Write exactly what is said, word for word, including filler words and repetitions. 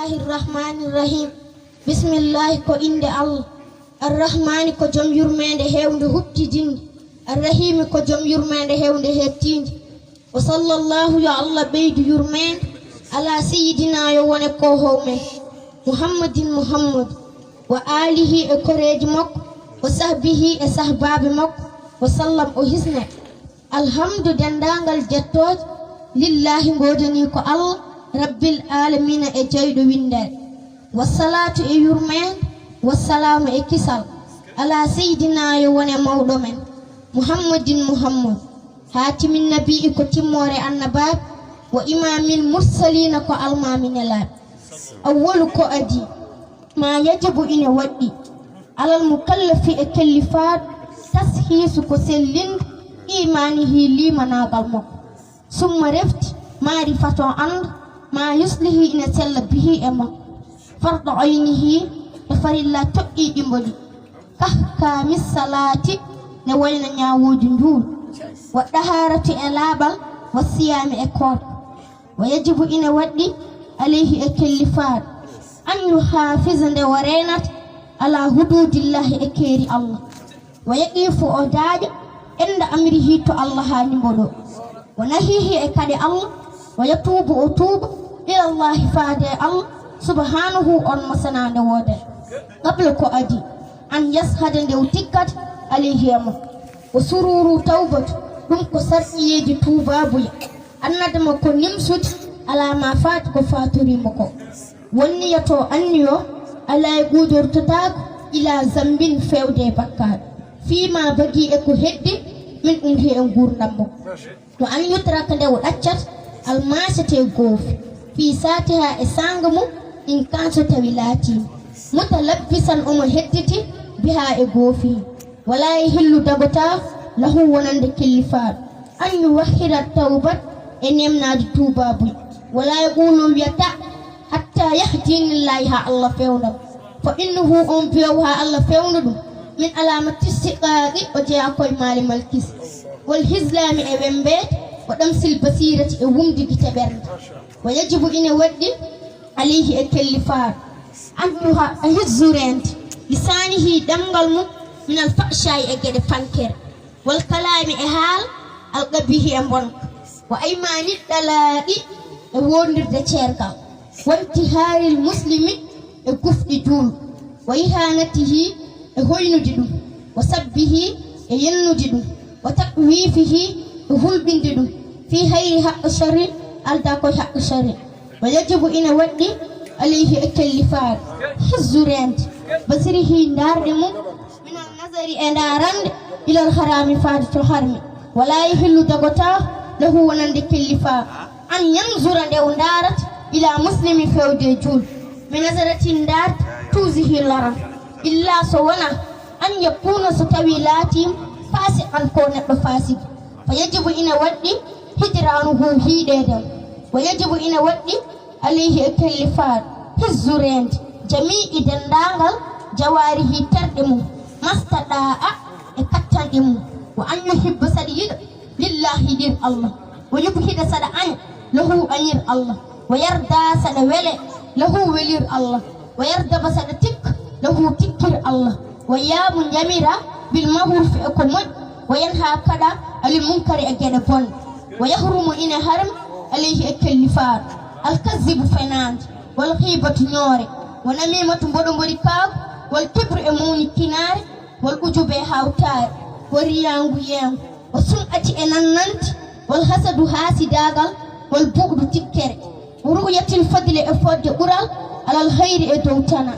Bismillahi rahmani rahim. Bismillahi ko innde Allah. Arrahmani ko jom yurmeende heewnde huɓtidinde. Arrahimi ko jom yurmeende heewnde heɓtiinde. Wa sallallahu, yo Allah ɓeydu yurmeende ala sayyidina, yo wone koohoowo men, Muhammadin Muhammad, wa alihi, e koreeji makko, wa sahbihi, e sahbaaɓe makko, wa sallam, o hisne. Alhamdu, denndaangal jettooje, lillahi, ngoodanii ko Allah, rabbil alamina, e jeyɗo winndere. Wa salaatu e yurmeende, wa salaamu e kisal, ala sayyidina, yo wone mawɗo men, Muhammadin Muhammad, haatimin nabii, ko timmoore annabaaɓe, wa imaamil mursaliina, ko almaami nelaaɓe. Awwalu, ko adii, ma yajibu, ina waɗɗi, alal mukallafi, e kellifaaɗo, tashiisu, ko sellinde, imaanihi, liimanaagal makko, summa, refti, maarifatu, annda, ma yuslihi, ina sella, bihi, e makko, fardu aynihi, e farilla toɗɗiiɗi mboɗi, kahkaami salaati, ne wayno ñaawooji njuul, wa ɗahaarati, e laaɓal, wa siyaami, e koorka. Wa yajibu, ina waɗɗi, alayhi, e kellifaaɗo, an yuhaafiza, nde o reenata, ala huduudillahi, e keeri Allah. Wa yaqifu, o daaƴa, inda amrihi, to Allah haani mbo ɗo. Wa nahihi, e kaɗe Allah. Wa yatuubu, o tuuba, ilallahi, faade e Allah, subhanahu, on mo sanaande woodere. Qabla, ko adii, an yashhada, nde o tikkata, alayhi, e mo. Wa sururu tawbatu, ɗum ko sarɗiyeeji tuubaabuya. Annadama, ko nimsude, ala ma faati, ko faatorii mo ko. Wonniyatu, anniyo, alaa, e ɓuuɗortotaako, ila zambin, feewde e bakkaat, fii ma baqi, e ko heddi, min umrihi, e nguurndam makko. Wa an yutraka, nde o ɗaccata, almaasiyata, e goofi, fii saatiha, e saanga mum, in kaan, so tawi laatiima, mutalabbisan, omo hedditi, biha, e goofi. Wala yahillu, dagotaako, lahu, wonande kellifaaɗo, an yuwahhira tawbat, e neemnaade tuubaabuya. Wala yaqulu, wiyata, hatta yahdini llahi, haa Allah feewndam. Fa innahu, on beewu, haa Allah feewna ɗum, min alaamati siqaaqi, o jeyaa koye maale malkis, wal hislaami, e wembeede, wa damsil basiirati, e wumde gite ɓernde. Wa yajibu, ina waɗɗi, alayhi, e kellifaaɗo, an yuha, a hizzu, reende, lisaanihi, ɗemngal mum, minal fahshaa'i, e geɗe pankere, wal kalaami, e haala, al qabiihi, e mbonka, wa aymaani ɗalaaɗi, e woondirde ceergal, wa intihaaril muslimi, e gufɗi juulɗo, wa ihaanatihi, e hoynude ɗum, wa sabbihi, e yennude ɗum, wa takwiifihi, e hulɓinde ɗum, fii hayri, haqqi sharri, aldaa koye haqqi sharri. Wa yajibu, ina waɗɗi, alayhi, e kellifaaɗo, hizzu, reende, basirihi, ndaarde mum, minal nazari, e ndaarande, ilal haraami, faade to harmi, wala yahillu, dagotaako, lahu, wonande kellifaaɗo, an yanzura, nde o ndaarata, ila muslimi, feewde e juulɗo, bi nazaratin, ndaarde, tuuzihi, loran, illa, so wonaa, an yakuuna, so tawii laatiima, faasiqan, ko neɗɗo faasiki. Fa yajibu, ina waɗɗi, hijraanuhu, hiiɗeede mo. Wa yajibu, ina waɗɗi, alayhi, e kellifaaɗo, hizzu, reende, jamii'i, denndaangal, jawaarihi, terɗe mum, mastaɗaa'a, e kattanɗe mum, wa an yuhibba, saɗa yiɗa, lillahi, yiɗir Allah, wa yubhida, saɗa aña, lahu, añir Allah, wa yarda, saɗa wele, lahu, welir Allah, wa yardaba, saɗa tikka, lahu, tikkir Allah, wa yaamu, njamira, bil mahrufi, e ko moƴƴi, wa yanha, kaɗa, anil munkari, e geɗe bonɗe. Wa yahrumu, ina harmi, alayhi, e kellifaaɗo, al kazibu, fenaande, wal xiibatu, ñoore, wa namimatu, mboɗo mboɗi kaagu, wal kibru, e mawnikinaare, wal ujubu, e hawtaare, wa riyaa, nguyeengu, wa sum'ati, e nannanti, wal hasadu, haasidaagal, wal bu'du, tikkere, wa ru'yatil fadli, e fodde ɓural, alal hayri, e dow tana.